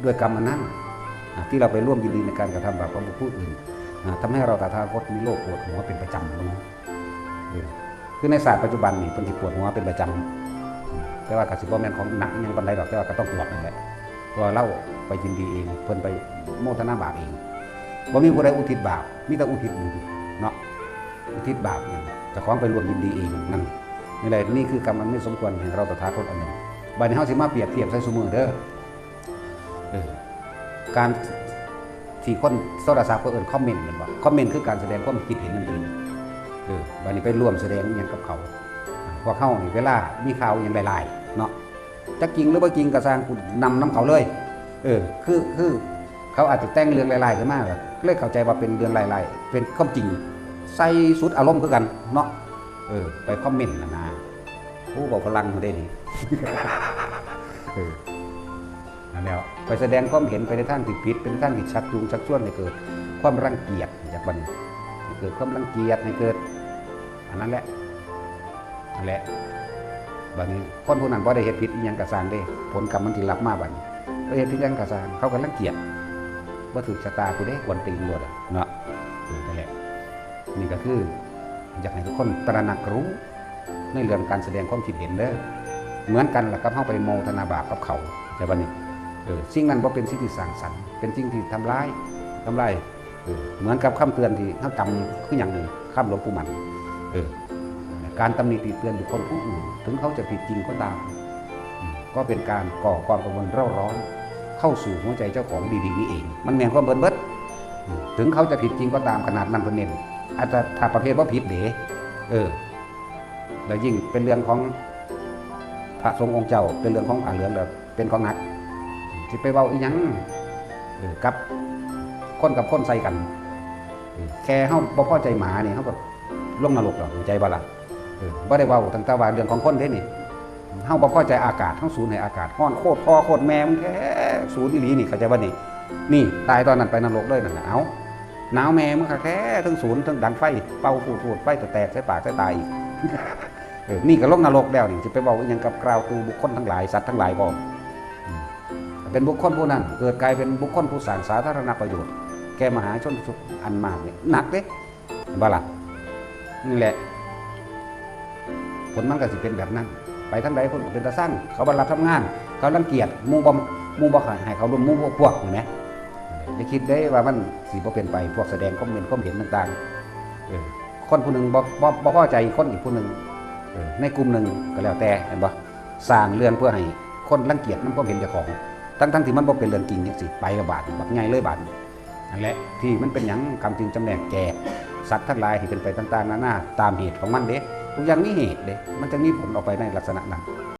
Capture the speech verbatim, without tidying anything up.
ด้วยกรรมอันนั้น อ่ะ ที่เราไปร่วมยินดีในการกระทำบาปของผู้อื่น อ่ะ ทำให้เราตถาคตมีโรคปวดหัวเป็นประจำ เออ คือในศาสตร์ปัจจุบันนี่เพิ่นสิปวดหัวเป็นประจำ แต่ว่าก็สิบ่แม่นของหนักอิหยังปานใดดอก แต่ว่าก็ต้องปวดนั่นแหละ เพราะว่าเราไปยินดีเอง เพิ่นไปโมทนาบาปเอง บ่มีผู้ใดอุทิศบาป มีแต่อุทิศบุญเนาะ อุทิศบาปเนี่ย เจ้าของไปร่วมยินดีเองนั่น นี่แหละ นี่คือกรรมอันไม่สมควรแห่งเราตถาคตอันหนึ่ง บัดนี้เฮาสิมาเปรียบเทียบใส่ซุมื้อเด้อ เออ การที่คนโทรศัพท์เขาเอิ้นคอมเมนต์แม่นบ่ คอมเมนต์คือการแสดงความคิดเห็นนั่นเอง เออ บัดนี้ไปร่วมแสดงอิหยังกับเขา พวกเฮานี่เวลามีข่าวอิหยังหลายๆ เนาะ จักจริงหรือบ่จริงก็ซ่าง กูนำนำเขาเลย เออ คือ คือ เขาอาจจะแต่งเรื่องหลายๆ ขึ้นมา ก็เลยเข้าใจว่าเป็นเรื่องหลายๆ เป็นความจริง ใส่สุดอารมณ์คือกันเนาะ เออ ไปคอมเมนต์นั่นนะ ผู้บอกพลังเขาได้ดี เออ นั่นแหละ ไปแสดงความเห็นไปในทางที่ผิด เป็นทางที่ชักจูงชักชวนให้เกิดความรังเกียจ จากบัดนี้ ให้เกิดความรังเกียจ ให้เกิด อันนั้นแหละ นั่นแหละ บัดนี้คนผู้นั้นบ่ได้เฮ็ดผิดอิหยังก็ซ่างเด้ ผลกรรมมันสิรับมาบัดนี้ บ่เฮ็ดผิดหยังก็ซ่าง เขาก็รังเกียจ บ่ถูกชะตาผู้ใด กวนตีนโลดอะเนาะ เออ นั่นแหละ นี่ก็คือ อยากให้ทุกคนตระหนักรู้ ในเรื่องการแสดงความคิดเห็นเด้อ เหมือนกันล่ะกับเฮาไปโมทนาบาปกับเขา แต่บัดนี้ เออ สิ่งนั้นบ่เป็นสิ่งที่สร้างสรรค์ เป็นสิ่งที่ทำลาย ทำลาย เออ เหมือนกับคำเตือนที่เฮาจำคือหยังนี่ คำหลวงปู่มั่น เออ การตำหนิติเตือนบุคคลผู้อื่น ถึงเขาจะผิดจริงก็ตาม อืม ก็เป็นการก่อความกังวลเร่าร้อน เข้าสู่หัวใจเจ้าของดีๆ นี่เอง มันแม่นความเพิ่นเบิด อืม ถึงเขาจะผิดจริงก็ตาม ขนาดนั้นเพิ่นเน้น อาจจะถ้าประเภทบ่ผิดเด้ เออ แล้วยิ่งเป็นเรื่องของพระสงฆ์องค์เจ้า เป็นเรื่องของผ้าเหลืองแล้วเป็นของหนัก สิไปเว้าอีหยัง เออ กับคนกับคนใส่กัน เออ แค่เฮาบ่พอใจหมานี่ เฮาก็ลงนรกแล้ว เข้าใจบ่ล่ะ เออ บ่ได้เว้าตั้งแต่ว่าเรื่องของคนเด้นี่ เฮาบ่พอใจอากาศ เฮาสูนให้อากาศร้อนโคตรพ่อโคตรแม่มึงแท้ สูนอีหลีนี่ เข้าใจบ่นี่ นี่ ตายตอนนั้นไปนรกเลยนั่นน่ะ เอ้า หนาวแม่มึงคักแท้ ทั้งสูนทั้งดังไฟ เป่าพูดๆ ไฟแตกใส่ปากใส่ตาอีก เออ นี่ก็ลงนรกแล้วนี่ สิไปเว้าอีหยังกับกล่าวตู่บุคคลทั้งหลาย สัตว์ทั้งหลายบ่ อืม เป็นบุคคลผู้นั้น เกิดกลายเป็นบุคคลผู้สร้างสาธารณประโยชน์ แก่มหาชนทุกอันมากเนี่ย หนักเด้ เห็นบ่ล่ะ นี่แหละ ผลมันก็สิเป็นแบบนั้น ไปทางใดคนก็เป็นตาซัง เขาบ่รับทำงาน เขารังเกียจ หมู่บ่ หมู่บ่ให้เขาร่วมหมู่พวก เห็นไหม อย่าคิดเด้ว่ามันสิบ่เป็นไป พวกแสดงความเห็น ความเห็นต่างๆ เออ คนผู้หนึ่งบ่ บ่ บ่พอใจคนอีกผู้หนึ่ง เออ ในกลุ่มหนึ่งก็แล้วแต่ เห็นบ่ สร้างเรื่องเพื่อให้คนรังเกียจนำความเห็นเจ้าของ ทั้งๆที่มันบ่เป็นเรื่องจริงจังซี้ ไปละบาด บักใหญ่เลยบาด นั่นแหละ ที่มันเป็นหยังกรรมจึงจำแนกแจกสัตว์ทั้งหลายให้เป็นไปต่างๆนานา ตามเหตุของมันเด้ ทุกอย่างมีเหตุเด้ มันจะมีผลออกไปในลักษณะนั้น